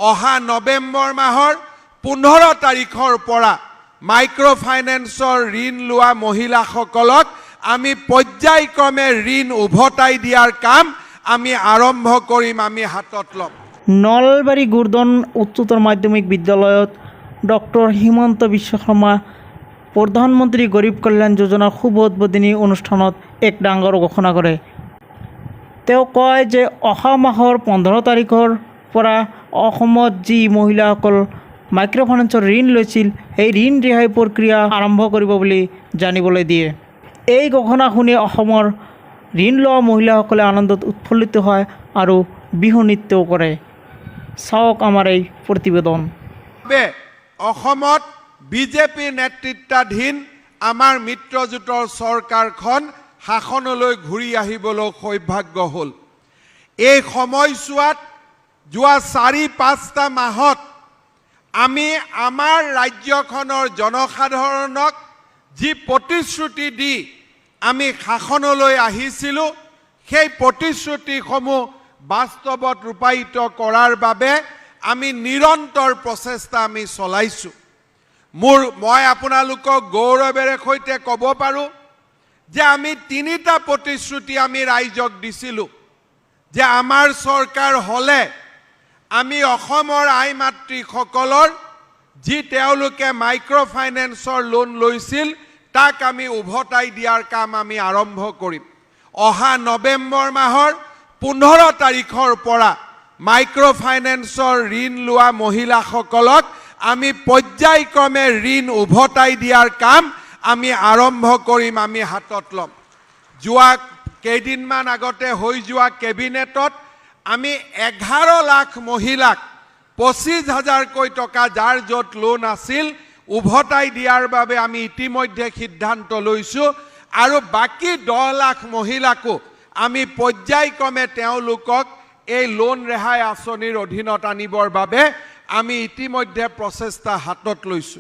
অহা নৱেম্বৰ মাহৰ 15 তাৰিখৰ পৰা মাইক্ৰ' ফাইনেন্সৰ ঋণ লোৱা মহিলাসকলক আমি পৰ্যায়ক্ৰমে ঋণ উভতাই দিয়াৰ কাম আমি আৰম্ভ কৰিম, আমি হাতত ল'ম। নলবাৰী গোৰ্ধন উচ্চতৰ মাধ্যমিক বিদ্যালয়ত ডক্টৰ হিমন্ত বিশ্ব শৰ্মা প্ৰধানমন্ত্ৰী গৰীব কল্যাণ যোজনাৰ শুভ উদ্বোধনী অনুষ্ঠানত এক ডাঙৰ ঘোষণা কৰে। তেওঁ কয় যে অহা মাহৰ 15 তাৰিখৰ পৰা অসমত যি মহিলাসকল মাইক্ৰ' ফাইনেন্সৰ ঋণ লৈছিল, সেই ঋণ ৰেহাই প্ৰক্ৰিয়া আৰম্ভ কৰিব বুলি জানিবলৈ দিয়ে। এই ঘোষণা শুনি অসমৰ ঋণ লোৱা মহিলাসকলে আনন্দত উৎফুল্লিত হয় আৰু বিহু নৃত্যও কৰে। চাওক আমাৰ এই প্ৰতিবেদন। বাবে অসমত বিজেপি নেতৃত্বাধীন আমাৰ মিত্ৰজোঁটৰ চৰকাৰখন শাসনলৈ ঘূৰি আহিবলৈ সৌভাগ্য হ'ল। এই সময়ছোৱাত যোৱা 4-5টা মাহত আমি আমাৰ ৰাজ্যখনৰ জনসাধাৰণক যি প্ৰতিশ্ৰুতি দি আমি শাসনলৈ আহিছিলোঁ, সেই প্ৰতিশ্ৰুতিসমূহ বাস্তৱত ৰূপায়িত কৰাৰ বাবে আমি নিৰন্তৰ প্ৰচেষ্টা আমি চলাইছোঁ। মই আপোনালোকক গৌৰৱেৰে সৈতে ক'ব পাৰোঁ যে আমি তিনিটা প্ৰতিশ্ৰুতি আমি ৰাইজক দিছিলোঁ যে আমাৰ চৰকাৰ হ'লে আমি অসমৰ আই মাতৃসকলৰ যি তেওঁলোকে মাইক্ৰ' ফাইনেন্সৰ লোন লৈছিল, তাক আমি উভতাই দিয়াৰ কাম আমি আৰম্ভ কৰিম। অহা নৱেম্বৰ মাহৰ 15 তাৰিখৰ পৰা মাইক্ৰ' ফাইনেন্সৰ ঋণ লোৱা মহিলাসকলক আমি পৰ্যায়ক্ৰমে ঋণ উভতাই দিয়াৰ কাম আমি আৰম্ভ কৰিম, আমি হাতত ল'ম। যোৱা কেইদিনমান আগতে হৈ যোৱা কেবিনেটত আমি 11 লাখ মহিলাক 25 হাজাৰকৈ টকা যাৰ য'ত লোন আছিল উভতাই দিয়াৰ বাবে আমি ইতিমধ্যে সিদ্ধান্ত লৈছোঁ আৰু বাকী 10 লাখ মহিলাকো আমি পৰ্যায়ক্ৰমে তেওঁলোকক এই লোন ৰেহাই আঁচনিৰ অধীনত আনিবৰ বাবে আমি ইতিমধ্যে প্ৰচেষ্টা হাতত লৈছোঁ।